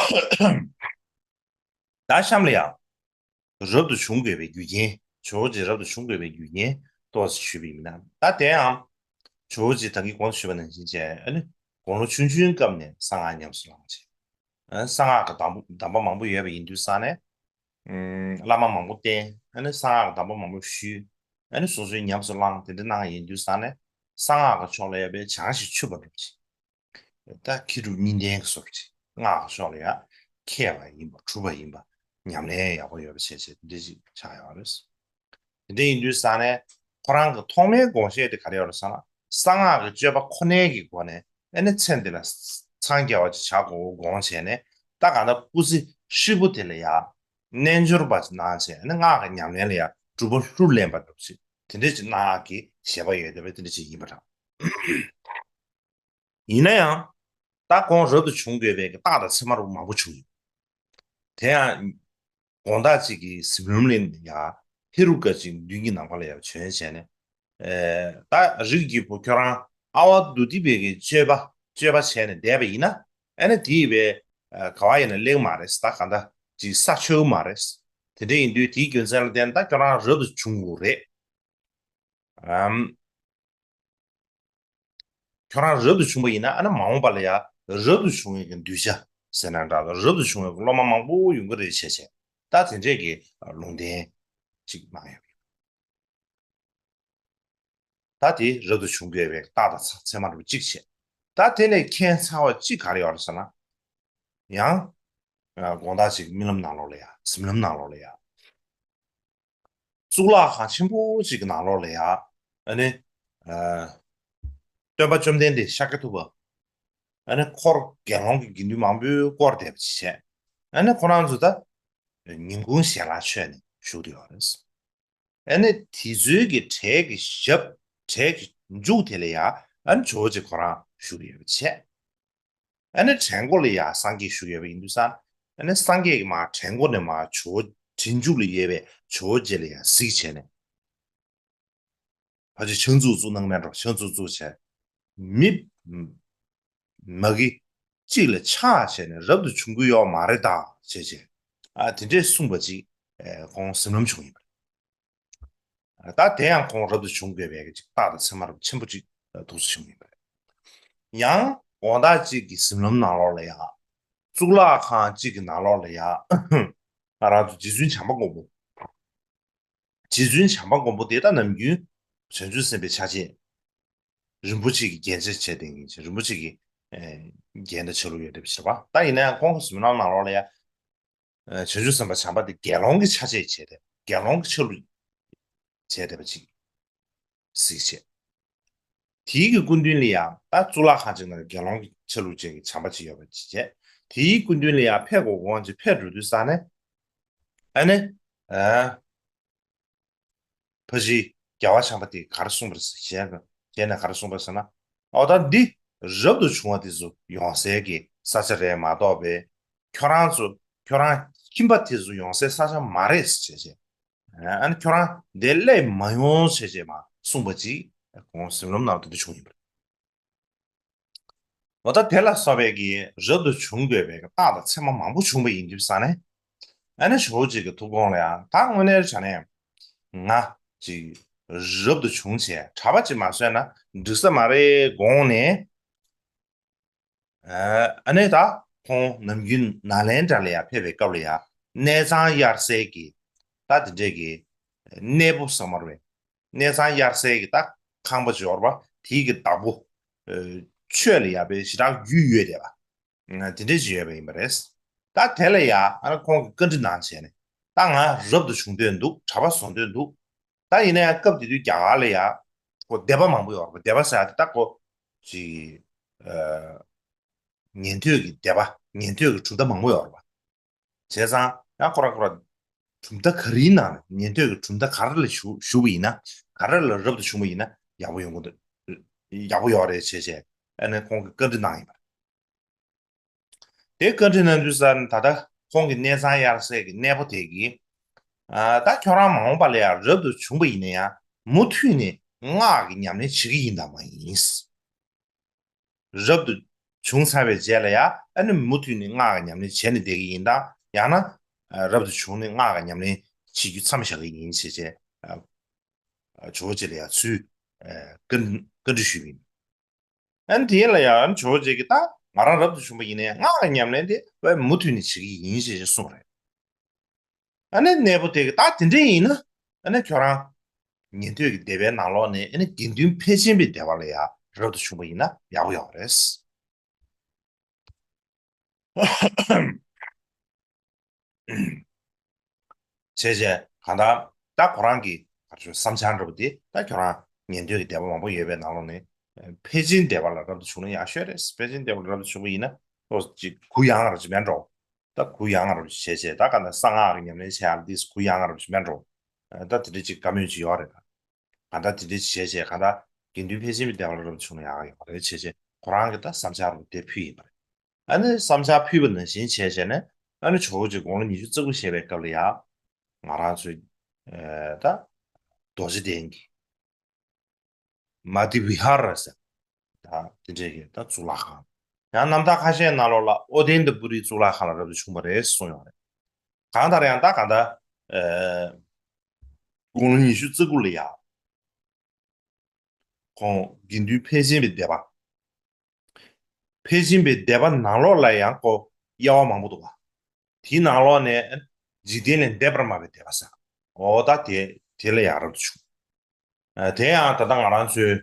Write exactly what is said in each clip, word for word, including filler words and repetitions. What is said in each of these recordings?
ད་གཤམ་ལ་ཡང་། རབ་ཏུ་བྱུང་དགོས་པའི་རྒྱུ་རྐྱེན། ཇོ་བོ་རྗེ་རབ་ཏུ་བྱུང་དགོས་པའི་རྒྱུ་རྐྱེན་ཏོག་ཙམ་ཞུས་པ་ཡིན་ན། ད་དེའང་ཇོ་བོ་རྗེ་ད་གིན་གོང་དུ་ཞུས་པ་ནང་བཞིན་བྱས། ཨ་ནི་དགུང་ལོ་ཆུང་ཆུང་སྐབས་ནས་གསང་སྔགས་ཉམས་སུ་བླངས་བྱས། ཨ་ནི་གསང་སྔགས་ཀྱི་གདམས་གདམས་པ་མང་པོ་ཡོད་པ་ཡིན་དུས་ཙང་ནས། ཨམ། བླ་མ་མང་པོ་བསྟེན། ཨ་ནི་གསང་སྔགས་ཀྱི་གདམས་པ་མང་པོ་ཞུས། ཨ་ནི་སོ་སོའི་ཉམས་སུ་བླངས། དེ་འདྲ་གནང་ཡིན་དུས་ཙང་ནས། གསང་སྔགས་ཀྱི་ཕྱོགས་ལ་ཡོད་པའི་བྱང་ཞིང་ཆུབ་པ་འགྲུབ་ཅིང་། ད་མཁས་གྲུབ་གཉིས་ལྡན་གྱི་བཟོ་འདྲ་ཅིག་སྔགས་ཀྱི་ཕྱོགས་ལ་ཡང་མཁས་པ་ཡིན་པ། གྲུབ་པ་ཡིན་པ། ཉམས་ལེན་ཡག་པོ་ཡོད་པ་བྱས་བྱས་དེ་འདྲ་ཅིག་ཆགས་ཡོད་རེད། དེ་འདྲ་ཡིན་དུས་ཙང་ནས་ཁོ་རང་གི་ཐོག་མའི་དགོངས་བཞེད་དེ་ག་རེ་ཡོད་རེད་ཟེར་ན། གསང་སྔགས་ཀྱི་སྤྱོད་པ་ཁོ་ནའི་གི་སྒོ་ནས། ཨ་ནི་ཚེ་འདི་ལ་འཚང་རྒྱ་བ་ཅིག་བྱ་དགོས་དགོངས་བྱས་ནས། ད་གང་ལྟར་སྐུ་ཚེ་ཧྲིལ་པོ་དེ་ལ་ཡང་རྣལ་འབྱོར་པ་ཅིག་གནང་བྱས། ཨ་ནི་སྔགས་ཀྱི་ཉམས་ལེན་ལ་ཡང་གྲུབ་པ་ལྷུར་ལེན་པ་འདྲ་ཅིག་དེ་འདྲ་ཅིག་གནང་གི་བཞེད་པ་ཡོད་བསྡད་པ་དེ་འདྲ་ཅིག་ཡིན་པ་འདྲ། ཡིན་ན་ཡང་། ད་ཁོང་རབ་ཏུ་བྱུང་དགོས་པའི་རྟགས་དང་མཚན་མ་རུ་མང་པོ་བྱུང་ཡོད། དེ་ཡང་། དགོང་དག་ཅིག་གི་གཟིམ་ལམ་ལ་ཡ། ཧེ་རུ་ཀ་ཅིག་མདུན་གྱི་ནམ་མཁའ་ལ་ཡ་བྱོན་བྱས་ནས། ཨེ། ད་རིགས་ཀྱི་བུ་ཁྱོད་རང་ཨ་ཝ་དྷཱུ་ཏི་པའི་གི་སྤྱོད་པ་སྤྱོད་པ་བྱས་ནས་བསྡད་པ་ཡིན་ན། ཨ་ནི་དེ་ཡི་བའི་ག་བ་ཡིན་ན་སླེབས་མ་རེད། ད་གང་ལྟར་ཅིག་ས་ཆོད་མ་རེད། དེ་འདྲ་ཡིན་དུས་དེའི་རྒྱུ་མཚན་ལ་བརྟེན་ད་ཁྱོད་རང་རབ་ཏུ་བྱུང་དགོས་རེད། ཨམ། ཁྱོད་རང་རབ་ཏུ་བྱུང་བ་ཡིན་ན། ཨ་ནི་མ་འོངས་པ་ལ་ཡང་རབ་ཏུ་བྱུང་བའི་གི་གདུལ་བྱ་ཟེར་ན་འདྲ་ལ། རབ་ཏུ་བྱུང་བའི་གི་སློབ་མ་མང་པོ་ཡོང་གི་རེད་བྱས་བྱས། ད་དེ་འདྲས་ཀྱི་ལུང་བསྟན་ཅིག་གནང་ཡོད། ད་དེ་རབ་ཏུ་བྱུང་དགོས་པའི་རྟགས་དང་མཚན་མ་རུ་གཅིག་བྱས། ད་དེ་ལས་ཁྱད་མཚར་བ་གཅིག་ག་རེ་ཡོད་རེད་ཟེར་ན། ཡང་། ཨ། དགོང་དག་ཅིག་རྨི་ལམ་ནང་ལོགས་ལ་ཡ། གཟིམ་ལམ་ནང་ལོགས་ལ་ཡ། གཙུག་ལག་ཁང་ཆེན་པོ་ཅིག་གི་ནང་ལོགས་ལ་ཡ། ཨ་ནི། ཨ། སྟོན་པ་བཅོམ་ལྡན་འདས་ཤཱཀྱ་ཐུབ་པ། ཨ་ནི་འཁོར་དགེ་སློང་གི་དགེ་འདུན་མང་པོས་བསྐོར་བསྡད་པ་ཅིག་བྱས། ཨ་ནི་ཁོ་རང་ཚོ་ད་ཉིན་གུང་ཞལ་ལག་མཆོད་ནས་བཞུགས་བསྡད་ཡོད་རེད། ཨ་ནི་དེ་ཚོའི་གི་གྲལ་གྱི་ཞབས། གྲལ་གྱི་མཇུག་དེ་ལ་ཡ། ཨ་ནི་ཇོ་བོ་རྗེ་ཁོ་རང་བཞུགས་ཡོད་པ་བྱས། ཨ་ནི་གྲལ་མགོ་ལ་ཡ་སངས་རྒྱས་བཞུགས་ཡོད་པ་ཡིན་དུས་ཙང་། ཨ་ནི་སངས་རྒྱས་ཀྱིས་མར་གྲལ་མགོ་ནས་མར་ཇོ་བོ། གྲལ་མཇུག་ལ་ཡོད་པའི་ཇོ་བོ་རྗེ་ལ་ཡ་གཟིགས་བྱས་ནས། ཕལ་ཆེར་ཕྱག་མཛུབ་བཙུགས་གནང་མེད་འགྲོ། ཕྱག་མཛུབ་བཙུགས་བྱས། མི་མ་གི་གཅིག་ལ་ཕྱག་བྱས་ནས་རབ་ཏུ་བྱུང་གི་ཡོད་མ་རེད་ད་བྱས་བྱས། ཨ། དེ་འདྲས་གསུངས་པ་ཅིག་ཨེ། ཁོང་གཟིམ་ལམ་བྱུང་ཡིན་པ་རེད། ད་དེ་ཡང་ཁོང་རབ་ཏུ་བྱུང་དགོས་པའི་ཅིག་རྟགས་དང་མཚན་མ་རབ་ཆེན་པོ་ཅིག་འདུག་སེ་བྱུང་ཡིན་པ་རེད། ཡང་དགོང་དག་ཅིག་གི་གཟིམ་ལམ་ནང་ལོགས་ལ་ཡ། གཙུག་ལག་ཁང་ཅིག་གི་ནང་ལོགས་ལ་ཡ། ང་རང་ཚོ་རྗེ་བཙུན་བྱམས་པ་མགོན་པོ། རྗེ་བཙུན་བྱམས་པ་མགོན་པོ་དེ་ད་ནམ་རྒྱུན་བྱང་ཆུབ་སེམས་དཔའི་ཕྱག་རྗེས་རིན་པོ་ཆེ་གི་རྒྱན་ཆ་བྱས་བསྡད་མཁན་ཅིག་རིན་པོ་ཆེ་གི་ཨེ། རྒྱན་དང་ཆ་ལུགས་ཡོད་བསྡད་པ་ཞིག་རེད་པ། ད་ཡིན་ན་ཡང་ཁོང་གི་གཟིམ་ལམ་ནང་ལོགས་ལ་ཡ། ཨ། བྱང་ཆུབ་སེམས་དཔའ་བྱམས་པ་དེ་དགེ་སློང་གི་ཆ་བྱད་བྱས་ཏེ། དགེ་སློང་གི་ཆ་ལུགས་བྱས་བསྡད་པ་ཅིག་གཟིགས་བྱས། དེའི་གི་སྐུ་མདུན་ལ་ཡང་ད་གཙུག་ལག་ཁང་ཅིག་ནང་དགེ་སློང་གི་ཆ་ལུགས་ཅན་གྱི་བྱམས་པ་ཅིག་ཡོད་པ་ཅིག་བྱས། དེའི་སྐུ་མདུན་ལ་ཡང་ཕེབས་དགོས་དགོངས་ཅིག་ཕེབས་འགྲོ་དུས་ཙང་ནས། ཨ་ནི། ཨ། ཕ་གཞིས་རྒྱལ་བ་བྱམས་པ་དེས་ག་རེ་གསུངས་པ་རེད་ཟེར། ཞལ་ནས་ག་རེ་གསུངས་པ་རེད་ཟེར་ན། འོ་ད་འདི་རབ་ཏུ་བྱུང་བ་དེ་ཚོ་ཡོང་སའི་གི་ས་ཆ་རེད་མ་གཏོགས་པའི། ཁྱོད་རང་ཚོ། ཁྱོད་རང་ཁྱིམ་པ་དེ་ཚོ་ཡོང་སའི་ས་ཆ་མ་རེད་ཟེར་བྱས་བྱས། ཨ་ནི་ཁྱོད་རང་འདིར་སླེབས་མ་ཡོང་ཟེར་བྱས་མར་གསུངས་པ་ཅིག་ཁོང་གཟིམ་ལམ་ནང་དེ་འདྲ་བྱུང་ཡིན་པ་རེད། འོ་ད་དེ་ལ་སོགས་པའི་གི་རབ་ཏུ་བྱུང་དགོས་པའི་རྟགས་དང་མཚན་མ་མང་པོ་བྱུང་བ་ཡིན་དུས་ཙང་ནས། ཨ་ནི་ཇོ་བོ་རྗེ་གི་ཐུགས་དགོངས་ལ་ཡང་ད་དངོས་གནས་དྲང་གནས་ང་ཅིག་རབ་ཏུ་བྱུང་བྱས་གྲྭ་པ་ཅིག་མ་བཟོས་ན་འགྲིག་ས་མ་རེད་དགོངས་ནས། ཨ་ནི་ད་ཁོང་ནམ་རྒྱུན་ནཱ་ལེནྡྲ་ལ་ཡང་ཕེབས་པའི་སྐབས་ལ་ཡང་གནས་ཚང་གཡར་སའི་གི་ད་དེ་འདྲའི་གི་གནས་སྤོ་ཟེར་མ་རེད། གནས་ཚང་གཡར་སའི་གི་ད་ཁང་པ་འབྱོར་བ་དེའི་གི་བདག་པོ། ཨ། ཆོས་ལ་ཡ་དཔེ་ཞེ་དྲག་རྒྱུས་ཡོད་བསྡད་པ། དེ་འདྲའི་ཅིག་ཡོད་པ་ཡིན་པ་རེད། ད་དེ་ལ་ཡ་ཨ་ནི་ཁོང་གིས་བཀའ་འདྲི་གནང་བྱས་ནས། ད་ང་རབ་ཏུ་བྱུང་འདོད་འདུག་གྲྭ་པ་བཟོ་འདོད་འདུག་ད་ཡིན་ན་ཡང་སྐབས་དེ་དུས་རྒྱ་གར་ལ་ཡ་ཁོ་སྡེ་པ་མང་པོ་ཡོད་རེད་པ། སྡེ་པ་ཟེར་ཡ་དེ་ད་ཁོ་ཅིག་ཨ། ཉན་ཐོས་ཀྱི་སྡེ་པ། ཉན་ཐོས་ཀྱི་གྲུབ་མཐའ་མང་པོ་ཡོད་རེད་པ། བྱས་ཙང་ཡང་ཁོ་རང་ཁོ་རང་གྲུབ་མཐའ་ག་རེའི་ནང་ལ། ཉན་ཐོས་ཀྱི་གྲུབ་མཐའ་ག་རེ་ལ་ཞུགས་ཞུགས་པ་ཡིན་ན། ག་རེ་ལ་རབ་ཏུ་བྱུང་བ་ཡིན་ན་ཡག་པོ་ཡོང་གི་འདུག་ཡག་པོ་ཡོད་རེད་བྱས་བྱས། ཨ་ནི་ཁོང་གིས་བཀའ་འདྲི་གནང་ཡིན་པ་རེད། དེ་བཀའ་འདྲི་གནང་དུས་ཙང་ད་ལྟ་ཁོང་གི་གནས་ཚང་གཡར་སའི་གི་གནས་སྤོ་དེ་གིས། ཨ། ད་ཁྱོད་རང་མ་འོངས་པ་ལ་ཡང་རབ་ཏུ་བྱུང་བ་ཡིན་ན་ཡང་མུ་མཐུད་ནས་སྔགས་ཀྱི་ཉམས་ལེན་བྱེད་ཀྱི་ཡིན་དམ་མ་ཡིན། རབ་ཏུ་ བྱུང་ཚར་བའི་རྗེས་ལ་ཡ་ཨ་ནི་མུ་མཐུད་ནས་སྔགས་ཀྱི་ཉམས་ལེན་བྱས་ནས་བསྡད་ཀྱི་ཡིན་ད། ཡང་ན་རབ་ཏུ་བྱུང་ནས་སྔགས་ཀྱི་ཉམས་ལེན་བྱེད་རྒྱུ་མཚམས་བཞག་གི་ཡིན་ཞེས་བྱས། ཇོ་བོ་རྗེ་ལ་ཡང་ཚུལ་བཀའ་འདྲི་ཞུས་པ་ཡིན། ཨ་ནི་དེ་ལ་ཡང་ཇོ་བོ་རྗེ་གིས་ད་ང་རང་རབ་ཏུ་བྱུང་བ་ཡིན་ནའི་སྔགས་ཀྱི་ཉམས་ལེན་དེ་བས་མུ་མཐུད་ནས་བྱེད་ཀྱི་ཡིན་ཞེས་གསུངས་པ་རེད། ཨ་ནི་གནས་པོ་དེ་གི་ད་དེ་འདྲ་ཡིན་ན་ཨ་ནི་ཁྱོད་རང་ཉན་ཐོས་ཀྱི་སྡེ་པའི་ནང་ལོགས་ནས་ཨ་ནི་དགེ་འདུན་ཕལ་ཆེན་པའི་སྡེ་པ་ལ་ཡང་རབ་ཏུ་བྱུང་བ་ཡིན་ན་ཡག་པོ་ཡོད་རེད། བྱས་བྱས་གང་ལྟར་ད་ཁོ་རང་གི་ག་རེ་ཟེར་བསམ་འཆར་འདྲ་པོ་དེ་ད་ཁྱོད་རང་ཉན་ཐོས་ཀྱི་སྡེ་པ་མང་པོ་ཡོད་པའི་ནང་ལོགས་ནས་ཕལ་ཆེན་སྡེ་པ་ལ་རབ་ཏུ་བྱུང་ན་ཡག་ཤོས་རེད། ཕལ་ཆེན་སྡེ་པ་ལ་རབ་ཏུ་བྱུང་བ་ཡིན་ན་ཏོག་ཙམ་གུ་ཡངས་རབ་ཅིག་མེད་འགྲོ། ད་གུ་ཡངས་རབ་བྱས་བྱས་ད་ག་ནས་གསང་སྔགས་ཀྱི་ཉམས་ལེན་བྱེད་ཡག་འདིས་གུ་ཡངས་རབ་ཅིག་མེད་འགྲོ། ད་དེ་འདྲ་ཅིག་བཀའ་མོལ་ཅིག་ཡོད་རེད་ད། གང་ལྟར་དེ་འདྲ་ཅིག་བྱས་བྱས་གང་ལྟར་དགེ་འདུན་ཕལ་ཆེན་པའི་སྡེ་པ་ལ་རབ་བྱུང་ན་ཡག་ཡོད་རེད་བྱས་བྱས་ཁོ་རང་གི་ད་བསམ་འཆར་རུ་དེ་ཕུལ་ཡིན་པ་རེད། ཨ་ནི་བསམ་འཆར་ཕུལ་བ་ནང་བཞིན་བྱས་བྱས་ནས་ཨ་ནི་ཇོ་བོ་རྗེ་དགུང་ལོ་ཉི་ཤུ་རྩ་དགུ་བཞེས་པའི་སྐབས་ལ་ཡང་ང་རང་ཚོའི་ད་རྡོ་རྗེ་གདན་གྱི། མ་ཏི་བི་ཧར་ཟེར། ད་དེ་འདྲའི་གི་ད་གཙུག་ལག་ཁང་། ཡང་རྣམ་ཐར་ཁ་ཤས་ནང་ལོགས་ལ་ཨོ་ཏནྟ་པུ་རིའི་གཙུག་ལག་ཁང་ལ་རབ་ཏུ་བྱུང་བ་རེད་གསུངས་ཡོད་རེད། གང་ལྟར་ཡང་ད་གང་ལྟར་དགུང་ལོ་ཉི་ཤུ་རྩ་དགུ་ལ་ཡང་ཁོང་དགེ་འདུན་ཕལ་ཆེན་པའི་སྡེ་པ། ཕལ་ཆེན་པའི་སྡེ་པ་ནང་ལོགས་ལ་ཡང་ཁོ་དབྱེ་བ་མང་པོ་འདུག་ག་དེའི་ནང་ལོགས་ནས་འཇིག་རྟེན་ལས་འདས་པར་སྨྲ་བའི་སྡེ་པ་ཟེར། འོ་ད་དེ་དེ་ལ་ཡང་རབ་ཏུ་བྱུང་། ཨ་དེ་ཡང་ད་ལྟ་ང་རང་ཚོའི་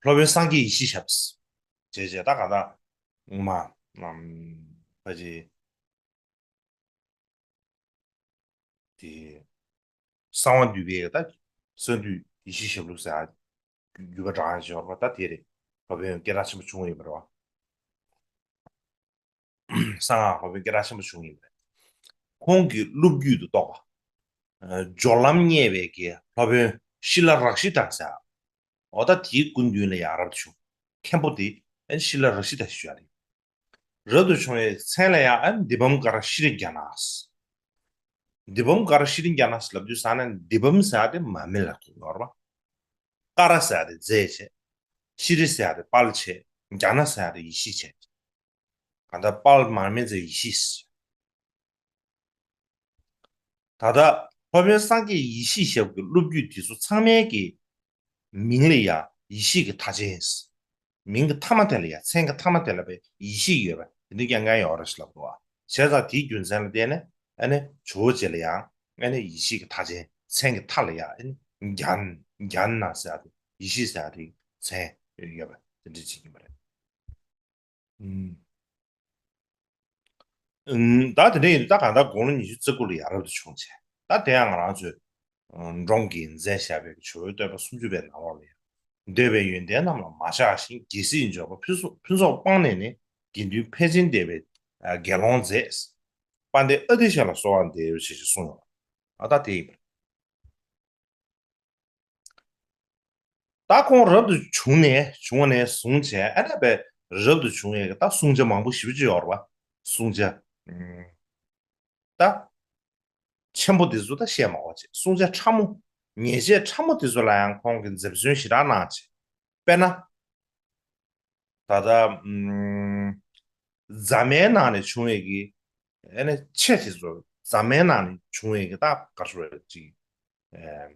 སློབ་དཔོན་སངས་རྒྱས་ཡེ་ཤེས་ཞབས་ཞེས་བྱས་ད་ག་ད་ངོ་མ་ཕ་ཅི་དེ་གསང་བ་འདུས་པའི་ད་གསང་འདུས་ཡེ་ཤེས་ཞབས་ལུགས་ཟེར་བརྒྱུད་པ་འདྲ་ཞིག་ཡོད་པ་ད་དེ་རེད། སློབ་དཔོན་སྐད་གྲགས་ཆེན་པོ་བྱུང་ཡོད་པ་རེད་བ། གསང་སྔགས་སློབ་དཔོན་སྐད་གྲགས་ཆེན་པོ་བྱུང་ཡིན་པས། ཁོང་གི་སློབ་བརྒྱུད་དུ་གཏོགས་པ། སྦྱོར་ལམ་བརྙེས་པའི་གི་སློབ་དཔོན་ཤི་ལ་རཀྵི་ཏ་ཟེར། འོ་ད་དེའི་སྐུ་མདུན་ལ་ཡང་རབ་ཏུ་བྱུང་། མཁན་པོ་དེ་ཤི་ལ་རཀྵི་ཏ་ཞུ་ཡ་རེད། རབ་ཏུ་བྱུང་བའི་མཚན་ལ་ཡང་དཱི་པཾ་ཀ་ར་ཤྲཱི་ཛྙཱ་ན། དཱི་པཾ་ཀ་ར་ཤྲཱི་ཛྙཱ་ན་ལབ་དུས་ས་ནས་དཱི་པཾ་ཟེར་ཡ་དེ་མར་མེ་ལ་གོ་དགོས་རེད་པ། ཀ་ར་ཟེར་ཡ་དེ་རྫས་བྱས། ཤྲཱི་ཟེར་ཡ་དེ་དཔལ་བྱས། ཛྙཱ་ན་ཟེར་ཡ་དེ་ཡེ་ཤེས་བྱས། གང་ལྟར་དཔལ་མར་མེ་མཛད་ཡེ་ཤེས། ད་ལྟ་སློབ་དཔོན་སངས་རྒྱས་ཡེ་ཤེས་ཞབས་ཀྱི་སློབ་བརྒྱུད་དེ་ཚོ་ཚང་མའི་གི་མིང་ལ་ཡང་ཡེ་ཤེས་ཀྱི་མཐའ་ཅན། མིང་གི་མཐའ་མ་དེ་ལ་ཡང་མཚན་གྱི་མཐའ་མ་དེ་ལ་བས་ཡེ་ཤེས་ཡོད་པ་དེ་འདྲ་རྐྱང་རྐྱང་ཡོད་རེད་ཞེས་ལབ་འདུག་བ། བྱས་ཙང་དེའི་རྒྱུ་མཚན་ལ་བརྟེན་ནས་ཨ་ནི་ཇོ་བོ་རྗེ་ལ་ཡང་ཨ་ནི་ཡེ་ཤེས་ཀྱི་མཐའ་ཅན་མཚན་གྱི་མཐའ་ལ་ཡང་ཨ་ནི་ཛྙཱ་ཛྙཱ་ན་ཟེར་ཡ་དེ་ཡེ་ཤེས་ཟེར་ཡ་དེ་མཚན་ཡོད་པ་དེ་འདྲ་ཅིག་ཡིན་པ་རེད། ཨུམ། ཨུམ། ད་དེ་འདྲ་ཡིན་དུས་ད་གང་ལྟར་དགུང་ལོ་ཉི་ཤུ་རྩ་དགུ་ལ་ཡ་རབ་ཏུ་བྱུང་བྱས། ད་དེ་ཡང་ང་རང་ཚོས་ཨ་འབྲོང་གིས་མཛད་བཞག་པའི་ཇོ་བོའི་བསྟོད་པ་སུམ་ཅུ་པའི་ནང་ལོགས་ལ་ཡང་། འདོད་པའི་ཡོན་ཏན་རྣམས་ལ་མ་ཆགས་ཤིང་། རྒྱལ་སྲིད་འབྱོར་པ་ཕུན་ཚོགས་ཕུན་ཚོགས་སྤངས་ནས་ནི། དགེ་འདུན་ཕལ་ཆེར་འདས་པའི་དགེ་སློང་མཛད། དཔལ་ལྡན་ཨ་ཏི་ཤ་ལ་གསོལ་བ་འདེབས་ཞེས་གསུངས་ཡོད། ཨ་ད་དེ་ཡིན་པ་རེད། ད་ཁོང་རབ་ཏུ་བྱུང་ནས་བྱུང་བ་ནས་བཟུང་བྱས་ཨ་ནི་བས་རབ་ཏུ་བྱུང་བའི་ད་བསྲུང་བྱ་མང་པོ་ཞེ་པོ་ཅིག་ཡོད་རེད་བ། བསྲུང་བྱ་ཨུམ། ད་ཆེན་པོ་དེ་ཚོ་ད་བཤད་མ་དགོས་བྱས་བསྲུང་བྱ་ཕྲ་མོ། ཉེས་བྱས་ཕྲ་མོ་དེ་ཚོ་ལ་ཡང་ཁོང་གིས་འཛེམ་ཟོན་ཞེ་དྲག་གནང་བྱས། དཔེར་ན། ད་ལྟ་ཨུམ། རྫ་མའི་ནང་ནས་བྱུང་བའི་གི་ཨ་ནི་ཆེ་དེ་ཚོ་རྫ་མའི་ནང་ནས་བྱུང་བའི་གི་ད་ག་རེ་ཟེར་དགོས་རེད་ཅིག་ཨེམ།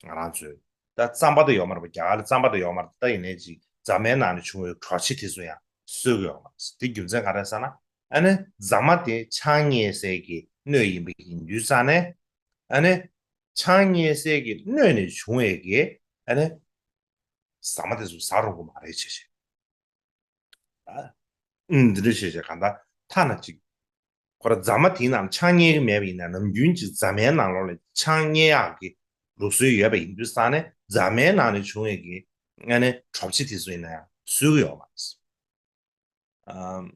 ང་རང་ཚོས་ད་རྩམ་པ་དེ་ཡོད་མ་རེད་པ། རྒྱ་གར་ལ་རྩམ་པ་དེ་ཡོད་མ་རེད། ད་ཡིན་ནའི་ཅིག་རྫ་མའི་ནང་ནས་བྱུང་བའི་གྲོ་ཕྱེ་དེ་ཚོ་ཡང་གསོད་ཀྱི་ཡོད་མ་རེད། དེ་རྒྱུ་མཚན་ག་རེ་ཟེར་ན་ཨ་ནི་རྫ་མ་དེ་ཆང་བརྙེས་སའི་གི་སྣོད་ཡིན་པ་ཡིན་དུས་ཙང་ནས་ཨ་ནི་ཆང་བརྙེས་སའི་གི་སྣོད་ནས་བྱུང་བའི་གི་ཨ་ནི་ཟ་མ་དེ་ཚོ་ཟ་རུང་གི་མ་རེད་བྱས་བྱས། ཨ། ཨུམ། འདི་འདྲ་བྱས་བྱས་གང་ལྟར་ཐ་ན་ཅིག་ཁོ་ར་རྫ་མ་དེའི་ནང་ཆང་བརྙེས་ཀྱི་མེད་པ་ཡིན་ན་ནམ་རྒྱུན་ཅིག་རྫ་མའི་ནང་ལོགས་ལ་ཆང་བརྙེས་ཡག་གི་ལུགས་སྲོལ་ཡོད་པ་ཡིན་དུས་ཙང་ནས་རྫ་མའི་ནང་ནས་བྱུང་བའི་གི་ཨ་ནི་གྲོ་ཕྱེ་དེ་ཚོ་ཡིན་ན་ཡང་གསོད་ཀྱི་ཡོད་མ་རེད། ཨམ།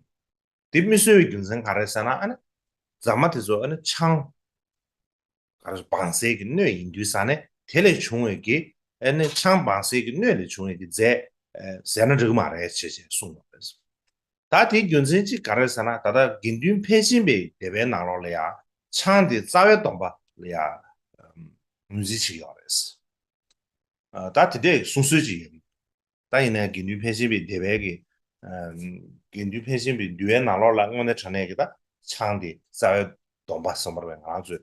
དེ་མི་གསོད་པའི་རྒྱུ་མཚན་ག་རེ་ཟེར་ན་ཨ་ནི་རྫ་མ་དེ་ཚོ་ཨ་ནི་ཆང་ག་རེ་སྦང་སའི་གི་སྣོད་ཡིན་དུས་ཙང་ནས་དེ་ལས་བྱུང་བའི་གི་ཨ་ནི་ཆང་སྦང་སའི་གི་སྣོད་ལས་བྱུང་བའི་གི་རྫས་ཟེར་ན་འགྲིག་གི་མ་རེད་ཅེས་ཅེས་གསུངས་ཡོད་པས། ད་དེའི་རྒྱུ་མཚན་གཅིག་ག་རེ་ཟེར་ན་ད་ལྟ་དགེ་འདུན་ཕལ་ཆེན་པའི་སྡེ་པའི་ནང་ལོགས་ལ་ཡང་ཆང་དེ་རྩ་བའི་སྡོམ་པ་ལ་ཡང་ངོས་འཛིན་བྱེད་ཀྱི་ཡོད་རེད། ད་དེ་འདྲའི་གསུང་སྲོལ་ཅིག་ཡོད། ད་ཡིན་ནའི་དགེ་འདུན་ཕལ་ཆེན་པའི་སྡེ་པའི་གི་ དགེ་འདུན་ཕན་ཆེན་པའི་འདུལ་བའི་ནང་ལོགས་ལ་དངོས་གནས་དྲང་གནས་ཀྱི་ད་ཆང་དེ་རྩ་བའི་སྡོམ་པ་བསམ་པར་བས་ང་རང་ཚོས་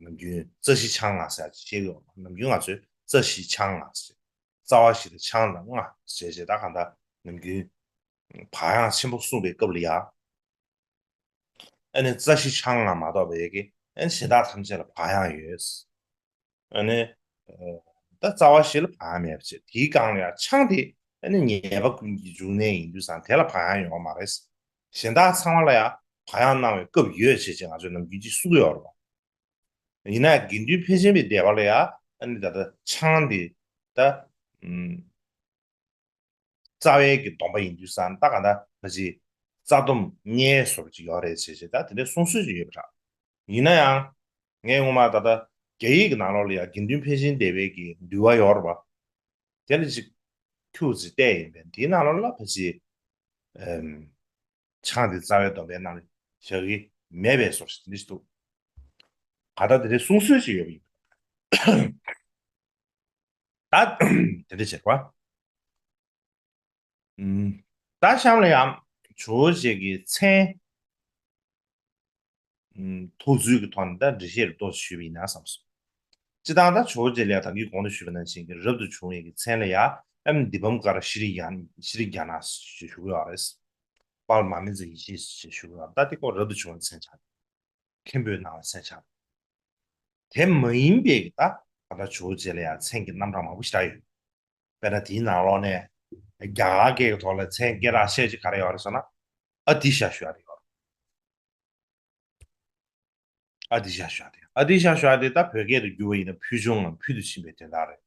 ནམ་རྒྱུན་རྩ་བཞི་ཆང་ལྔ་ཟེར་ཅིག་བཤད་ཀྱི་ཡོད། ནམ་རྒྱུན་ང་ཚོས་རྩ་བཞི་ཆང་ལྔ་ཟེར། རྩ་བ་བཞི་དང་ཆང་ལྔ་ཟེར་བྱས་ད་གང་ལྟར་ནམ་རྒྱུན་བག་ཡངས་ཆེན་པོ་གསུངས་པའི་སྐབས་ལ་ཡ། ཨ་ནི་རྩ་བཞི་ཆང་ལྔ་མ་གཏོགས་པའི་གི་ཨ་ནི་གཞན་དག་ཐམས་ཅད་ལ་བག་ཡངས་ཡོད། ཨ་ནི་ད་རྩ་བ་བཞི་ལ་བག་ཡངས་མེད་པ་བྱས། དེའི་སྒང་ལ་ཡང་ཆང་དེ་ཨ་ནི་ཉེས་པ་ཀུན་གྱི་འབྱུང་གནས་ཡིན་དུས་ཙང་དེ་ལ་བག་ཡངས་ཡོང་བ་མ་རེད། གཞན་དག་ཚང་མ་ལ་ཡང་བག་ཡངས་གནང་བའི་སྐབས་ཡོད་བྱས་ཅེས་ང་ཚོས་ནམ་རྒྱུན་ཅིག་གསུང་གི་ཡོད་རེད་པ། ཡིན་ན་ཡང་དགེ་འདུན་ཕན་ཆེན་པའི་སྡེ་པ་ལ་ཡང་ཨ་ནི་ད་ལྟ་ཆང་དེ་ད་ཨུམ། རྩ་བའི་གི་སྡོམ་པ་ཡིན་དུས་ཙང་ད་ག་ད་ཕ་ཅི་རྩ་སྡོམ་གཉེར་སོར་ཅིག་ཡོད་རེད་ཟེར་ཞེས་ད་དེ་འདྲའི་གསུང་སྲོལ་ཅིག་ཡོད་པ་འདྲ། ཡིན་ན་ཡང་ངས་ངོ་མ་ད་ལྟ་རྒྱ་ཡིག་གི་ནང་ལོགས་ལ་ཡང་དགེ་འདུན་ཕན་ཆེན་སྡེ་པའི་གི་འདུལ་བ་ཡོད་རེད་པ། དེ་ལ་ཅིག་ཁྱུག་ཙིག་བལྟས་ཡིན་པས་དེའི་ནང་ལོགས་ལ་ཕ་ཅི་ཨེམ། ཆང་དེ་རྩ་བའི་སྡོམ་པའི་ནང་ལ་བཞག་གི་མེད་པའི་སོར་ཞིག་དེ་འདྲ་ཞིག་འདུག་ག་ད་དེ་འདྲའི་གསུང་སྲོལ་ཅིག་ཡོད་པ་ཡིན། ད་དེ་འདྲ་བྱས་པ། ད་གཤམ་ལ་ཡང་ཇོ་བོ་རྗེ་གི་མཚན་ཐོགས་ཚུལ་གྱི་ཐོག་ནས་ད་འགྲེལ་བཤད་རུ་ཏོག་ཙམ་ཞུས་པ་ཡིན་ན་བསམ་སོང་། སྤྱིར་བཏང་ད་ཇོ་བོ་རྗེ་ལ་ཡང་ད་གིན་གོང་དུ་ཞུས་པ་ནང་བཞིན་གྱི་རབ་ཏུ་བྱུང་བའི་གི་མཚན་ལ་ཡང་ཨེམ་དཱི་པཾ་ཀ་ར་ཤྲཱི་ཡ་ཤྲཱི་ཛྙཱ་ན་ཞེས་ཞུ་གི་ཡོད་རེད། དཔལ་མ་སྨིན་མཛད་ཡེ་ཤེས་ཞེས་ཞུ་གི་ཡོད་རེད། ད་དེ་ཁོ་རབ་ཏུ་བྱུང་བའི་མཚན་ཆགས། མཁན་པོའི་ནང་ལ་མཚན་ཆགས། དེ་མ་ཡིན་པའི་གི་ད་ད་ལྟ་ཇོ་བོ་རྗེ་ལ་ཡང་མཚན་གྱི་རྣམ་གྲངས་མང་པོ་ཞིག་རག་ཡོད། དཔེར་ན་དེའི་ནང་ལོགས་ནས་རྒྱ་གར་སྐད་ཀྱི་ཐོག་ལ་མཚན་སྐད་གྲགས་ཆེ་ཅིག་ག་རེ་ཡོད་རེད་ཟེར་ན། ཨ་ཏི་ཤ་ཞུ་ཡ་དེ་ཡོད་རེད། ཨ་ཏི་ཤ་ཞུ་ཡ་དེ། ཨ་ཏི་ཤ་ཞུ་ཡ་དེ་ད་བོད་སྐད་དུ་བསྒྱུར་བ་ཡིན་ན་ཕུལ་བྱུང་ངམ་ཕུལ་དུ་ཕྱིན་པའི་དོན་དག་རེད།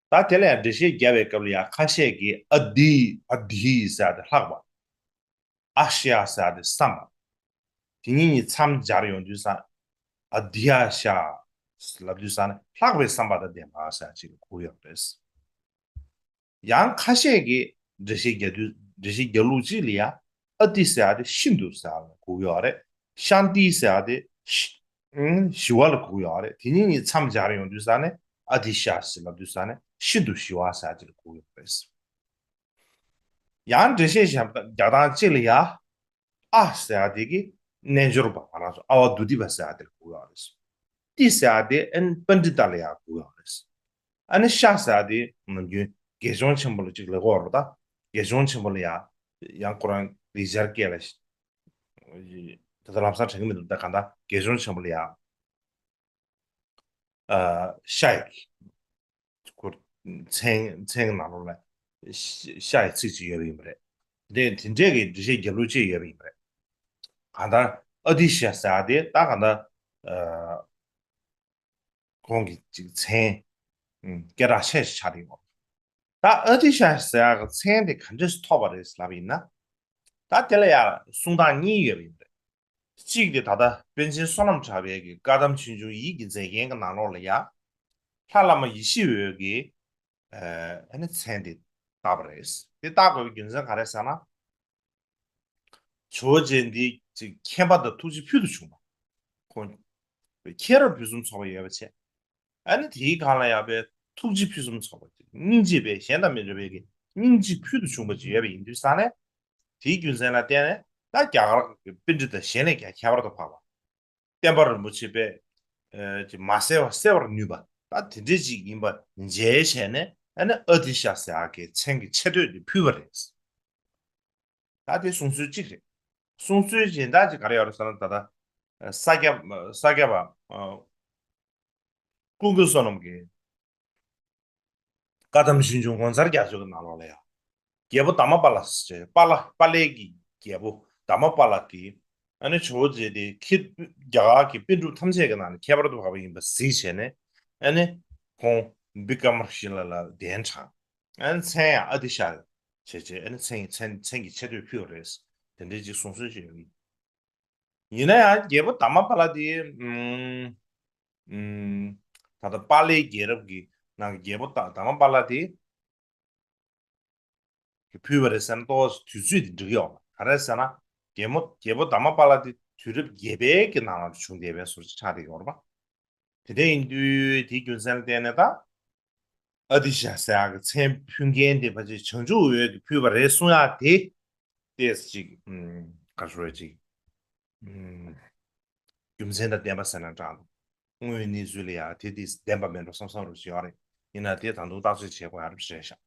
ད་དེ་ལ་ཡང་འགྲེལ་བཤད་རྒྱབ་པའི་སྐབས་ལ་ཡང་ཁ་ཤས་ཀྱིས་ཨ་ཏི་ཨ་ཏི་ཟེར་ཡ་དེ་ལྷག་པ། ཨ་ཤ་ཟེར་ཡ་དེ་བསམ་པ། དེ་གཉིས་གཉིས་མཚམས་སྦྱར་ཡོང་དུས་ཙང་ཨ་ཏི་ཨ་ཤ་ལབ་དུས་ཙང་ལྷག་པའི་བསམ་པ་དང་ལྡན་པ་ཟེར་ཡ་ཅིག་ལ་གོ་ཡོད་རེད། ཡང་ཁ་ཤས་ཀྱིས་འགྲེལ་བཤད་རྒྱག་དུས་འགྲེལ་བཤད་རྒྱག་ལུགས་གཅིག་ལ་ཡང་ཨ་ཏི་ཟེར་ཡ་དེ་ཤིན་ཏུ་ཟེར་ཡ་ལ་གོ་གི་ཡོད་རེད། ཤཱན་ཏི་ཟེར་ཡ་དེ་ཞི་ཨུམ་ཞི་བ་ལ་གོ་གི་ཡོད་རེད། དེ་གཉིས་གཉིས་མཚམས་སྦྱར་ཡོང་དུས་ཙང་ནས་ཨ་ཏི་ཤ་ཞེས་ལབ་དུས་ཙང་ནས་ཤིན་ཏུ་ཞི་བ་ཟེར་ཡ་དེ་ལ་གོ་གི་ཡོད་རེད། ཡང་འགྲེལ་བཤད་གཞན་པ་རྒྱག་སྟངས་གཅིག་ལ་ཡ། ཨ་ཟེར་ཡ་དེ་གི་རྣལ་འབྱོར་པ་ང་རང་ཚོ་ཨ་བ་དུ་ཏི་པ་ཟེར་ཡ་དེ་ལ་གོ་གི་ཡོད་རེད། ཏི་ཟེར་ཡ་དེ་ཨན་པཎྜི་ཏ་ལ་ཡ་གོ་གི་ཡོད་རེད། ཨ་ནི་ཤ་ཟེར་ཡ་དེ་ནམ་རྒྱུན་དགེ་སྦྱོང་ཆེན་པོ་ལ་གཅིག་ལབ་ཀྱི་ཡོད་རེད། ད་དགེ་སྦྱོང་ཆེན་པོ་ལ་ཡ་ཡང་ཁོ་རང་ལེགས་སྦྱར་སྐད་ལ་ད་ལྟ་ལམ་སང་དྲན་གྱི་མི་འདུག་ད་གང་ལྟར་དགེ་སྦྱོང་ཆེན་པོ་ལ་ཡ། ཨ་ཤ་ཡི་ཁོ་མཚན་མཚན་གྱི་ནང་ལོགས་ལ་ཤ་ཤ་ཡི་ཚིག་ཅིག་ཡོད་པ་ཡིན་པ་རེད། དེ་དེ་འདྲས་ཀྱི་འགྲེལ་བཤད་རྒྱབ་ལུགས་ཅིག་ཡོད་པ་ཡིན་པ་རེད། གང་ལྟར་ཨ་ཏི་ཤ་ཟེར་ཡ་དེ་ད་གང་ལྟར་ཨ་ཁོང་གི་ཅིག་མཚན་ཨུམ་སྐད་གྲགས་ཆེ་ཞིག་ཆགས་ཀྱི་ཡོད། ད་ཨ་ཏི་ཤ་ཟེར་ཡག་གི་མཚན་དེ་ག་འདྲས་སུ་ཐོབ་པ་རེད་ལབ་ཡིན་ན། ད་དེ་ལ་ཡང་གསུང་སྟངས་གཉིས་ཡོད་པ་ཡིན་པ་རེད། གཅིག་དེ་ད་ལྟ་པཎ་ཆེན་བསོད་ནམས་གྲགས་པའི་གི་བཀའ་གདམས་ཆོས་འབྱུང་ཡིད་ཀྱི་མཛེས་རྒྱན་གྱི་ནང་ལོགས་ལ་ཡང་། ལྷ་བླ་མ་ཡེ་ཤེས་འོད་ཀྱི་ཨ་ནི་མཚན་དེ་བཏགས་པ་རེད། དེ་བཏགས་དགོས་པའི་རྒྱུ་མཚན་ག་རེ་ཟེར་ན། ཇོ་བོ་རྗེ་འདི་ཅིག་མཁྱེན་པ་དང་ཐུགས་རྗེ་ཕུལ་དུ་བྱུང་བ། ཁོང་མཁྱེན་རབ་ཕུན་སུམ་ཚོགས་པ་ཡོད་པ་བྱས། ཨ་ནི་དེའི་སྒང་ལ་ཡང་པའི་ཐུགས་རྗེ་ཕུན་སུམ་ཚོགས་པ་ཅིག་སྙིང་རྗེ་པའི་གཞན་དང་མི་འདྲ་བའི་གི་སྙིང་རྗེ་ཕུལ་དུ་བྱུང་བ་ཅིག་ཡོད་པ་ཡིན་དུས་ཙང་ནས། དེའི་རྒྱུ་མཚན་ལ་བརྟེན་ནས་ད་རྒྱ་གར་གྱི་པཎྜི་ཏ་གཞན་ལས་ཀྱང་ཁྱད་པར་དུ་འཕགས་པ། བསྟན་པ་རིན་པོ་ཆེ་པས་ཨ་ཅིག་མ་གསལ་བ་གསལ་བར་ནུས་པ་ད་དེ་འདྲས་ཅིག་ཡིན་པ་མཇལ་བྱས་ནས་ཨ་ནི་ཨ་ཏི་ཤ་ཟེར་ཡག་གི་མཚན་གྱི་ཆེ་བསྟོད་དེ་ཕུལ་བ་རེད། ད་དེ་གསུང་སྲོལ་གཅིག་རེད། གསུང་སྲོལ་གཞན་དག་ཅིག་ག་རེ་ཡོད་རེད་ཟེར་ན་ད་ལྟ་ས་སྐྱ་ས་སྐྱ་པ་ཀུན་མཁྱེན་བསོད་ནམས་ཀྱི་བཀའ་གདམས་ཆོས་འབྱུང་ངོ་མཚར་རྒྱ་མཚོའི་ནང་ལོགས་ལ་ཡང་རྒྱལ་པོ་དྷརྨ་པཱ་ལ་ཟེར་པཱ་ལ་པཱ་ལའི་གི་རྒྱལ་པོ་དྷརྨ་པཱ་ལ་གིས་ཨ་ནི་ཇོ་བོ་རྗེ་དེ་ཁྱེད་རྒྱ་གར་གྱི་པཎ་གྲུབ་ཐམས་ཅད་ཀྱི་ནང་ནས་ཁྱད་པར་དུ་འཕགས་པ་ཡིན་པ་གཟིགས་བྱས་ནས་ཨ་ནི་ཁོང་བི་ཀྲ་མ་ཤི་ལ་ལ་གདན་དྲངས། ཨ་ནི་མཚན་ཡང་ཨ་ཏི་ཤ་བྱས་བྱས་ཨ་ནི་མཚན་མཚན་མཚན་གྱི་ཆེ་བསྟོད་ཕུལ་བ་རེད། དེ་འདྲའི་ཅིག་གསུང་སྲོལ་ཞིག་ཡོད། ཡིན་ན་ཡང་རྒྱལ་པོ་དྷརྨ་པཱ་ལ་དེ་ཨུམ་ཨུམ་ད་ལྟ་པཱ་ལའི་རྒྱལ་རབས་ཀྱི་ནང་གི་རྒྱལ་པོ་དྷརྨ་པཱ་ལ་དེ་ཕུལ་བ་རེད་ཟེར་ན་ཏོག་ཙམ་དུས་ཚོད་དེ་འགྲིག་ཡོད་མ་རེད། ག་རེ་ཟེར་ན་རྒྱལ་མོ་རྒྱལ་པོ་དྷརྨ་པཱ་ལ་དེ་དུས་རབས་བརྒྱད་པའི་གི་ནང་ལ་བྱུང་བསྡད་པའི་བཟོ་ཅིག་ཆགས་བསྡད་ཡོད་རེད་པ། དེ་འདྲ་ཡིན་དུས་དེའི་རྒྱུ་མཚན་ལ་བརྟེན་ནས་ད་ ཨ་ཏི་ཤ་ཟེར་ཡག་གི་མཚན་ཕུལ་མཁན་དེ་ཕལ་ཆེར་བྱང་ཆུབ་འོད་ཀྱིས་ཕུལ་བ་རེད་གསུང་ཡག་དེ། ཏོག་ཙམ་ཅིག་ཨུམ། ག་རེ་ཞུ་དགོས་རེད། ཅིག་ཨུམ། རྒྱུ་མཚན་དང་ལྡན་པ་ཟེར་ན་འདྲ་འདུག་དངོས་ཡོད་གནས་ཚུལ་ལ་ཡང་དེ་དེ་ལྡན་པ་མིན་འགྲོ་བསམ་བསམ་རུ་ཞིག་ཡོད་རེད། ཡིན་ན་དེ་ད་དུང་བརྟག་དཔྱད་བྱེད་དགོས་ཡག་རེད་ཤག་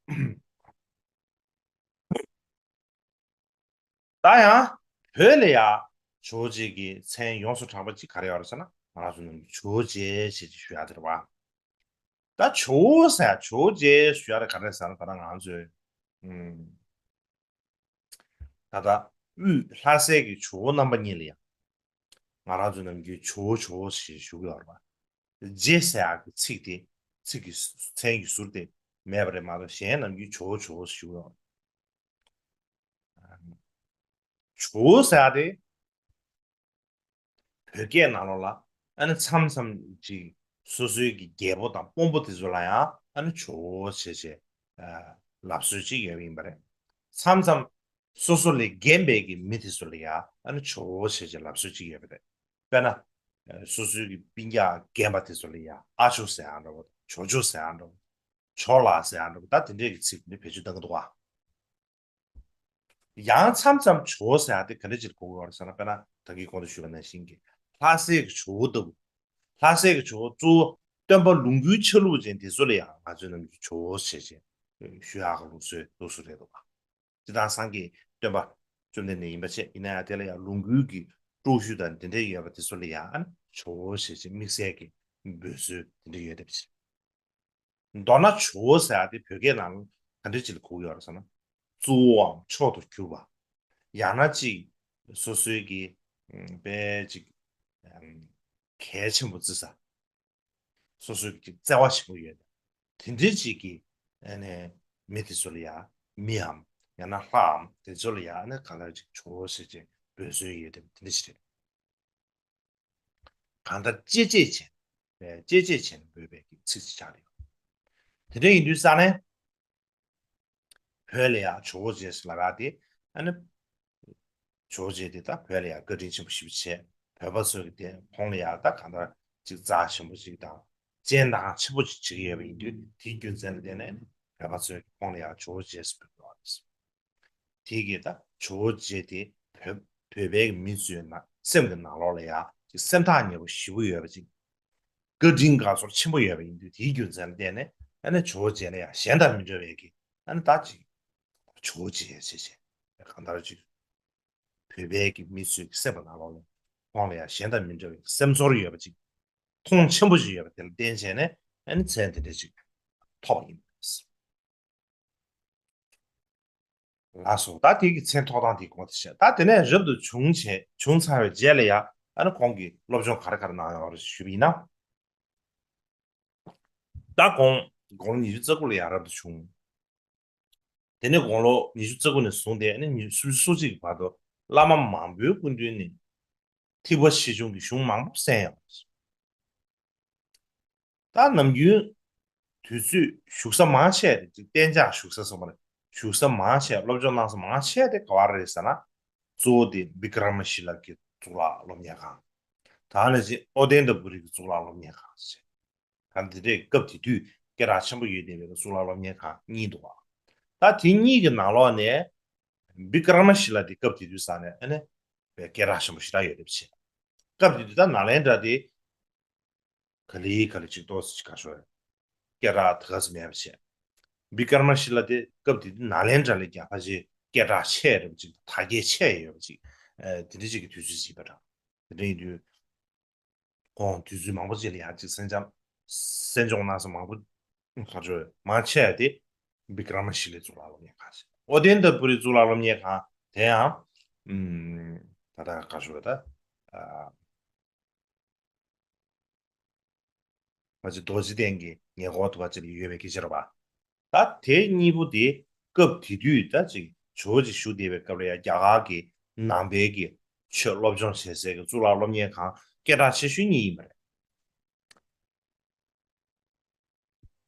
ད་ཡང་བོད་ལ་ཡང་ཇོ་བོ་རྗེ་གི་མཚན་ཡོངས་སུ་གྲགས་པ་ཅིག་ག་རེ་ཡོད་རེད་ཟེར་ན། ང་རང་ཚོ་ནང་གི་ཇོ་བོ་རྗེ་ཞེས་ཅིག་ཞུ་ཡག་དེ་རེད་བ། ད་ཇོ་བོ་ཟེར་ཡག་ཇོ་བོ་རྗེ་ཞུ་ཡག་དེ་ག་རེ་ཟེར་ན། ད་ལྟ་ང་ཚོས་ཨུམ། ད་ལྟ་དབུས་ལྷ་སའི་གི་ཇོ་བོ་རྣམ་པ་གཉིས་ལ་ཡང་ང་རང་ཚོ་ནམ་རྒྱུན་ཇོ་བོ་ཇོ་བོ་ཞེས་ཞུ་གི་ཡོད་རེད་བ། རྗེ་ཟེར་ཡག་གི་ཚིག་དེ་ཚིག་གི་མཚན་གྱི་ཟུར་དེ་མེད་པ་རེད་མ་གཏོགས། གཞན་ནམ་རྒྱུན་ཇོ་བོ་ཇོ་བོ་ཞེས་ཞུ་གི་ཡོད་རེད། ཇོ་བོ་ཟེར་ཡག་དེ་བོད་སྐད་ནང་ལོགས་ལ་ཨ་ནི་མཚམས་མཚམས་ཅིག་སོ་སོའི་གི་རྒྱལ་པོ་དང་དཔོན་པོ་དེ་ཚོ་ལ་ཡང་ཨ་ནི་ཇོ་བོ་ཞེས་བྱས་ལབ་སྲོལ་ཅིག་ཡོད་པ་ཡིན་པ་རེད། མཚམས་མཚམས་སོ་སོ་ལས་རྒན་པའི་གི་མི་དེ་ཚོ་ལ་ཡང་ཨ་ནི་ཇོ་བོ་ཞེས་བྱས་ལབ་སྲོལ་ཅིག་ཡོད་པ་རེད། དཔེར་ན། སོ་སོའི་གི་སྤུན་ཀྱག་རྒན་པ་དེ་ཚོ་ལ་ཡང་ཨ་ཇོ་ཟེར་ཡག་འདྲ་བོ། ཇོ་ཇོ་ཟེར་ཡག་འདྲ་བོ། ཇོ་ལགས་ཟེར་ཡག་འདྲ་བོ། ད་དེ་འདྲས་ཀྱི་ཚིག་འདི་བེད་སྤྱོད་གཏང་གི་འདུག་ག་ཡང་མཚམས་མཚམས་ཇོ་བོ་ཟེར་ཡག་དེ་ག་འདྲ་ཅིག་གོ་དགོས་པ་རེད་ཟེར་ན། དཔེར་ན་ད་གིན་གོང་དུ་ཞུས་པ་ནང་བཞིན་གྱི་ལྷ་སའི་གི་ཇོ་བོ་ལྟ་བུ། ལྷ་སའི་གི་ཇོ་བོ་གཙོ་བོ་སྟོན་པ་ལོངས་སྐུའི་ཆ་ལུགས་ཅན་དེ་ཚོ་ལ་ཡང་ང་ཚོས་ནམ་རྒྱུན་ཇོ་བོ་ཞེས་བྱས་ཞུ་ཡག་གི་ལུགས་སྲོལ་ལུགས་སྲོལ་རེད་འདུག་ག་སྤྱིར་བཏང་སངས་རྒྱས་སྟོན་པ་བཅོམ་ལྡན་འདས་ཡིན་པ་བྱས། ཡིན་ན་ཡང་དེ་ལ་ཡང་ལོངས་སྐུའི་གི་སྤྲུལ་བཞུད་དང་འདི་འདྲའི་ཡོད་པ་དེ་ཚོ་ལ་ཡང་ཨ་ནི་ཇོ་བོ་ཞེས་བྱས་དམིགས་བསལ་གྱི་འབོད་སྲོལ་དེ་འདྲ་ཡོད་བསྡད་པ་ཅིག་མདོར་ན་ཇོ་བོ་ཟེར་ཡག་དེ་བོད་སྐད་ནང་ག་འདྲ་ཅིག་ལ་གོ་གི་ཡོད་རེད་ཟེར་ན། གཙོ་བོའམ་མཆོག་ཏུ་གྱུར་པ། ཡང་ན་ཅིག་སོ་སོའི་གི་ཨམ། དཔེ་ཅིག་ཨམ། གལ་ཆེན་པོ་བརྩི་ས། སོ་སོའི་གི་ཅིག་བརྩེ་བ་ཆེན་པོ་ཡོད། དེ་འདྲའི་ཅིག་གི་ཨ་ནི་མི་དེ་ཚོ་ལ་ཡང་། མིའམ་ཡང་ན་ལྷའམ་དེ་ཚོ་ལ་ཡང་ཨ་ནི་གང་ལྟར་ཅིག་ཇོ་བོ་ཟེར་བྱས་འབོད་སྲོལ་ཡོད་དེ་དེ་འདྲ་ཞིག་རེད། གང་ལྟར་གཅེས་གཅེས་བྱས་ནས། གཅེས་གཅེས་བྱས་ནས་འབོད་པའི་གི་ཚིག་ཅིག་ཆགས་ཡོད། དེ་འདྲ་ཡིན་དུས་ཙ་ནས། བོད་ལ་ཡང་ཇོ་བོ་རྗེ་ཟེར་ལབ་ཡག་དེ་ཨ་ནི། ཇོ་བོ་རྗེ་དེ་ད་བོད་ལ་ཡང་བཀའ་དྲིན་ཆེན་པོ་ཞེ་པོ་བྱས། བོད་པ་ཚོ་གི་དེ་ཁོང་ལ་ཡང་ད་གང་ལྟར་ཅིག་རྩ་ཆེན་པོ་ཅིག་དང་སྤྱན་དྲངས་ཆེན་པོ་ཅིག་བྱེད་ཀྱི་ཡོད་པ་ཡིན་དུས། དེའི་རྒྱུ་མཚན་ལ་བརྟེན་ནས་བོད་པ་ཚོས་ཁོང་ལ་ཡང་ཇོ་བོ་རྗེ་ཟེར་འབོད་ཀྱི་ཡོད་རེད། དེ་གིས་ད་ཇོ་བོ་རྗེ་དེ་བོད་བོད་པའི་མི་ཚོའི་ནང་སེམས་ཀྱི་ནང་ལོགས་ལ་ཡང་ཅིག་སེམས་ཐག་ཉེ་པོ་ཞེ་པོ་ཡོད་པ་ཅིག་བཀའ་དྲིན་དགའ་ཚོར་ཆེན་པོ་ཡོད་པ་ཡིན་དུས། དེའི་རྒྱུ་མཚན་ལ་བརྟེན་ནས་ཨ་ནི་ཇོ་བོ་རྗེ་ལ་ཡང་གཞན་དང་མི་འདྲ་བའི་གི་ཨ་ནི་ད་ཅིག་ཇོ་བོ་རྗེ་ཞེས་བྱས། གང་ལྟར་ཅིག་བོད་པའི་གི་མི་ཚོའི་སེམས་པ་ནང་ལོགས་ལ་ཁོང་ལ་ཡང་གཞན་དང་མི་འདྲ་བའི་སེམས་ཚོར་ཡོད་པ་ཅིག་མཐོང་ཆེན་པོ་ཞིག་ཡོད་པ་དེ་ལ་བརྟེན་བྱས་ནས་ཨ་ནི་མཚན་དེ་འདྲ་ཅིག་ཐོབ་པ་ཡིན་པས། ལགས་སོ། ད་དེ་གི་མཚན་ཐོགས་སྟངས་དེ་གོང་དུ་བཤད། ད་དེ་ནས་རབ་ཏུ་བྱུང་བྱས། བྱུང་ཚར་བའི་རྗེས་ལ་ཡང་ཨ་ནི་ཁོང་གིས་སློབ་སྦྱོང་ག་རེ་ག་རེ་གནང་ཡོད་རེད་ཞུས་པ་ཡིན་ན། ད་ཁོང་དགུང་ལོ་ཉི་ཤུ་རྩ་དགུ་ལ་ཡང་རབ་ཏུ་བྱུང་། དེ་ནས་དགུང་ལོ་ཉི་ཤུ་རྩ་དགུ་ནས་བཟུང་སྟེ་ཨ་ནི་ཉི་ཤུ་རྩ་གཅིག་གི་བར་དུ་བླ་མ་མང་པོའི་སྐུ་མདུན་ནས་ཐེག་པ་ཆེ་ཆུང་གི་གཞུང་མང་པོ་གསན་ཡོད། ད་ནམ་རྒྱུན་དུས་ཚོད་བཞུགས་ས་མང་ཆེ་བ་དེ། གཏན་འཇགས་བཞུགས་ས་སོང་བ་ལ་བཞུགས་ས་མང་ཆེ་བ། སློབ་སྦྱོང་གནང་ས་མང་ཆེ་བ་དེ་ག་བ་རེད་ཟེར་ན། གཙོ་བོ་དེ་བི་ཀྲ་མ་ཤི་ལ་གི་གཙུག་ལག་སློབ་གཉེར་ཁང་། ད་ནི་ཅིག་ཨོ་དན་ཏ་པུ་རི་གི་གཙུག་ལག་སློབ་གཉེར་ཁང་ཟེར། ད་དེ་འདྲའི་སྐབས་དེ་དུས་སྐད་གྲགས་ཆེན་པོ་ཡོད་བསྡད་པའི་གཙུག་ལག་སློབ་གཉེར་ཁང་གཉིས་འདུག་ག་ད་དེ་གཉིས་ཀྱི་ནང་ལོགས་ནས་བི་ཀྲ་མ་ཤི་ལ་དེ་སྐབས་དེ་དུས་ས་ནས་ཨ་ནི་སྐད་གྲགས་ཆེན་པོ་ཞེ་དྲག་ཡོད་བསྡད་པ་བྱས། སྐབས་དེ་དུས་ད་ནཱ་ལེནྡྲ་དེ་ག་ལེ་ག་ལེ་ཅིག་ཏོག་ཙམ་ཅིག་ག་ཤོར། སྐད་གྲགས་ད་ག་ཙམ་མེད་པ་བྱས། བི་ཀྲ་མ་ཤི་ལ་དེ་སྐབས་དེ་དུས་ནཱ་ལེནྡྲ་ལས་ཀྱང་ཕལ་ཆེར་སྐད་གྲགས་ཆེ་རབ་ཅིག་དར་རྒྱས་ཆེ་ཡོད་པ་ཅིག་ཨ། དེ་འདྲ་ཅིག་གི་དུས་ཚོད་ཅིག་ཡིན་པ་འདྲ། དེ་འདྲ་ཡིན་དུས་ཁོང་དུས་ཚོད་མང་པོ་ཅིག་ལ་ཡང་ཅིག་གསན་སྦྱང་གསན་སྦྱོང་གནང་ས་མང་པོ། ག་ཚོད་མང་ཆེ་བ་དེ་བི་ཀྲ་མ་ཤི་ལའི་གཙུག་ལག་སློབ་གཉེར་ཁང་ཞིག་ཨོ་དན་ཏ་པུ་རི་གཙུག་ལག་སློབ་གཉེར་ཁང་དེ་ཡང་ཨུམ། ད་ལྟ་ག་ཚོད་ད། ཨ། ང་ཚོ་རྡོ་རྗེ་གདན་གྱི་ཉེ་འཁོར་དུ་བ་ཅིག་ལ་ཡོད་པའི་སྐད་ཆ་རེད་པ། ད་དེ་གཉིས་པོ་དེ་སྐབས་དེ་དུས་ད་ཅིག་ཇོ་བོ་རྗེ་བཞུགས་བསྡད་པའི་སྐབས་ལ་ཡང་རྒྱ་གར་གྱི་ནང་པའི་གི་ཆོས་སློབ་སྦྱོང་བྱེད་སའི་གི་གཙུག་ལག་སློབ་གཉེར་ཁང་སྐད་གྲགས་ཆེ་ཤོས་གཉིས་ཡིན་པ་རེད།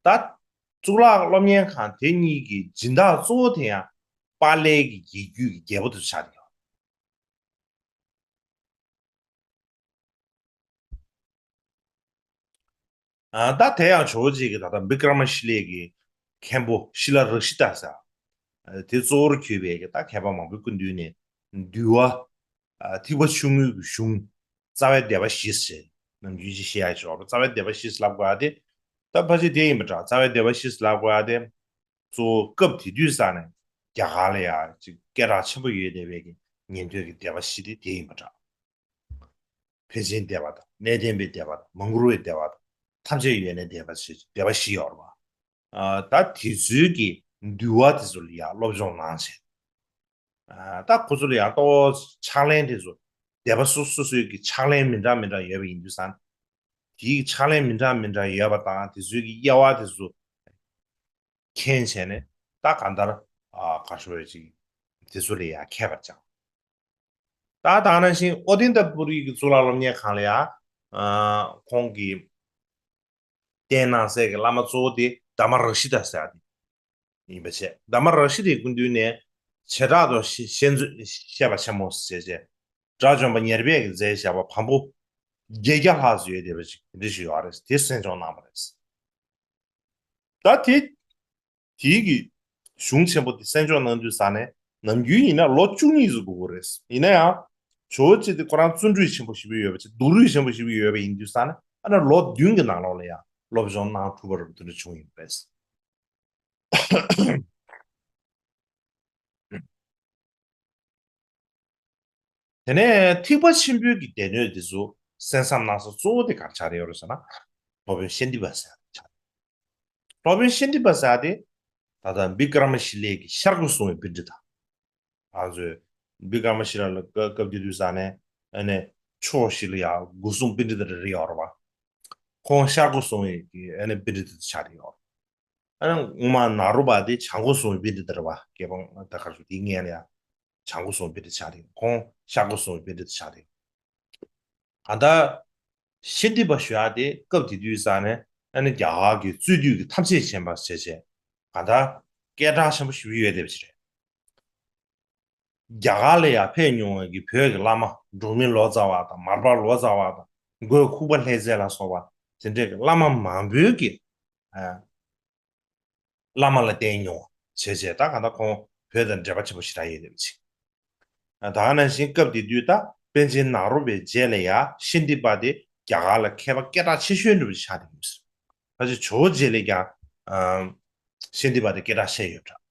ད་གཙུག་ལག་སློབ་གཉེར་ཁང་དེ་གཉིས་ཀྱི་སྦྱིན་བདག་གཙོ་བོ་དེ་ཡང་པཱ་ལའི་གི་རྒྱལ་རྒྱུད་ཀྱི་རྒྱལ་པོ་དེ་ཆགས་ཡོད། ཨ། ད་དེ་ཡང་ཇོ་བོ་རྗེ་གིས་ད་ལྟ་བི་ཀྲ་མ་ཤི་ལའི་གི་ མཁན་པོ་ཤི་ལ་རཀྵི་ཏ་ཟེར། ཨ་དེ་གཙོ་བོར་གྱུར་པའི་གི་ད་མཁས་པ་མང་པོའི་སྐུ་མདུན་ནས་འདུལ་བ། ཨ་ཐེག་པ་ཆུང་ངུའི་གི་གཞུང་རྩ་བའི་སྡེ་པ་བཞི་ཟེར། ནམ་རྒྱུན་ཅིག་བཤད་ཡ་ཅིག་ཡོད་རེད། རྩ་བའི་སྡེ་པ་བཞི་ཟེར་ལབ་དགོས་ཡ་དེ་ད་ཕལ་ཆེར་དེ་ཡིན་པ་འདྲ། རྩ་བའི་སྡེ་པ་བཞི་ཟེར་ལབ་དགོས་ཡ་དེ་གཙོ་བོ་སྐབས་དེ་དུས་ས་ནས་རྒྱ་གར་ལ་ཡ་ཅིག་སྐད་གྲགས་ཆེན་པོ་ཡོད་བསྡད་པའི་གི་ཉན་ཐོས་ཀྱི་སྡེ་པ་བཞི་དེ་དེ་ཡིན་པ་འདྲ། ཕལ་ཆེན་སྡེ་པ་དང་གནས་བརྟན་པའི་སྡེ་པ་དང་མང་གྲུ་པའི་སྡེ་པ་དང་ཐམས་ཅད་ཡོན་གནས་སྡེ་པ་ཞེས་སྡེ་པ་བཞི་ཡོད་རེད་པ། ཨ་ད་དེ་ཚོའི་གི་འདུལ་བ་དེ་ཚོ་ལ་ཡང་སློབ་སྦྱོང་གནང་བྱས། ཨ་ད་ཁོ་ཚོ་ལ་ཡང་ལྟོ་ཕྱག་ལེན་དེ་ཚོ་སྡེ་པ་སོ་སོ་སོའི་གི་ཕྱག་ལེན་མི་འདྲ་མི་འདྲ་ཡོད་པ་ཡིན་དུས་ཙང་། དེའི་ཕྱག་ལེན་མི་འདྲ་མི་འདྲ་ཡོད་པ་དང་དེ་ཚོའི་གི་དབྱེ་བ་དེ་ཚོ་མཁྱེན་བྱས་ནས་ད་གང་ལྟར་ཨ་ག་ཤོ་རེ་ཅིག་དེ་ཚོ་ལ་ཡང་མཁས་པར་སྦྱངས། ད་ད་ག་ནང་བཞིན་ཨོ་ཏནྟ་པུ་རི་གི་གཙུག་ལག་སློབ་གཉེར་ཁང་ལ་ཡང་ཨ་ཁོང་གིས་བསྟེན་གནང་སའི་གི་བླ་མ་གཙོ་བོ་དེ་དྷརྨ་རཀྵི་ཏ་ཟེར་ཡ་དེ་ཡིན་པ་བྱས། དྷརྨ་རཀྵི་ཏའི་སྐུ་མདུན་ནས་བྱེ་བྲག་ཏུ་ཤེས་ཤེས་བཤད་པ་ཆེན་མོ་ཟེར་བྱས། དགྲ་བཅོམ་པ་ཉེར་སྦས་ཀྱིས་མཛད་བཞག་པ་བམ་པོ་བརྒྱད་བརྒྱ་ལྷག་ཙམ་ཡོད་བསྡད་པ་ཅིག་དེ་འདྲ་ཞིག་ཡོད་རེད། དེ་གསན་སྦྱོང་གནང་བ་རེད། ད་དེ་དེའི་གི་གཞུང་ཆེན་པོ་དེ་གསན་སྦྱོང་གནང་དུས་ས་ནས་ནམ་རྒྱུན་ཡིན་ན་ལོ་བཅུ་གཉིས་སུ་འགོར་གི་རེད། ཡིན་ན་ཡང་ཇོ་བོ་རྗེ་དེ་ཁོ་རང་བརྩོན་འགྲུས་ཆེན་པོ་ཞེ་པོ་ཡོད་པ་ཅིག་སྡུག་རུས་ཆེན་པོ་ཞེ་པོ་ཡོད་པ་ཡིན་དུས་ས་ནས་ཨ་ནི་ལོ་བདུན་གྱི་ནང་ལོགས་ལ་ཡང་སློབ་སྦྱོང་གནང་ཐུབ་པ་རེད་པ། དེ་འདྲ་བྱུང་ཡོད་པ་རེད། དེ་ནས་ཐེག་པ་ཆེན་པོའི་གི་སྡེ་སྣོད་འདི་ཚོ་གསན་བསམ་གནང་ས་གཙོ་བོ་དེ་ག་རེ་ཆགས་ཡོད་རེད་ཟེར་ན། སློབ་དཔོན་ཤཱནྟི་པ་ཟེར་ཡ་དེ་ཆགས། སློབ་དཔོན་ཤཱནྟི་པ་ཟེར་ཡ་དེ་ད་ལྟ་བི་ཀྲ་མ་ཤི་ལའི་གི་ཤར་སྒོ་སྲུང་བའི་པཎྜི་ཏ། ང་ཚོས་བི་ཀྲ་མ་ཤི་ལ་ལ་སྐབས་སྐབས་དེ་དུས་ས་ནས་ཨ་ནི་ཕྱོགས་བཞི་ལ་ཡང་སྒོ་སྲུང་པཎྜི་ཏ་རེ་རེ་ཡོད་རེད་པ། ཁོང་ཤར་སྒོ་སྲུང་བའི་གི་ཨ་ནི་པཎྜི་ཏ་དེ་ཆགས་བསྡད་ཡོད་རེད། ཨ་ནི་སྔོན་མ་ནཱ་རོ་པ་དེ་བྱང་སྒོ་སྲུང་བའི་པཎྜི་ཏ་རེད་པ། རྒྱལ་འབངས་ད་ག་རེ་ཞུ་དེའི་སྔོན་ལ་ཡང་བྱང་སྒོ་སྲུང་བའི་པཎྜི་ཏ་ཆགས་བསྡད་ཡོད། ཁོང་ཤར་སྒོ་སྲུང་བའི་པཎྜི་ཏ་ཆགས་བསྡད་ཡོད། གང་ལྟར་ཤཱནྟི་པ་ཞུ་ཡག་དེ་སྐབས་དེ་དུས་ས་ནས་ཨ་ནི་རྒྱ་གར་གྱི་རྩོད་བསྡུས་ཀྱི་ཐམས་ཅད་མཁྱེན་པ་བྱས་བྱས། གང་ལྟར་སྐད་གྲགས་ཆེན་པོ་ཞེ་པོ་ཡོད་བསྡད་པ་ཞིག་རེད། རྒྱ་གར་ལ་ཡང་ཕེབས་མྱོང་བའི་གི་བོད་ཀྱི་བླ་མ་འབྲོག་མི་ལོ་ཙཱ་བ་དང་མར་པ་ལོ་ཙཱ་བ་དང་མགོན་ཁུག་པ་ལྷས་རྩེ་ལ་སོགས་པ་དེ་འདྲའི་གི་བླ་མ་མང་པོའི་གི་ཨ། བླ་མ་ལ་བསྟེན་མྱོང་བྱས་བྱས། ད་གང་ལྟར་ཁོང་བོད་དང་འབྲེལ་བ་ཆེན་པོ་ཞེ་དྲག་ཡོད་བསྡད་པ་ཅིག་ད་ག་ནང་བཞིན་སྐབས་དེ་དུས་ད་པཎ་ཆེན་ནཱ་རོ་པའི་རྗེས་ལ་ཡང་ཤཱནྟི་པ་དེ་རྒྱ་གར་ལ་མཁས་པ་སྐད་གྲགས་ཆེ་ཤོས་འདྲ་པོ་ཆགས་བསྡད་ཡོད་ཟེར། ཕལ་ཆེར་ཇོ་བོ་རྗེ་ལས་ཀྱང་ཨམ་ཤཱནྟི་པ་དེ་སྐད་གྲགས་ཆེ་ཡོད་འདྲ།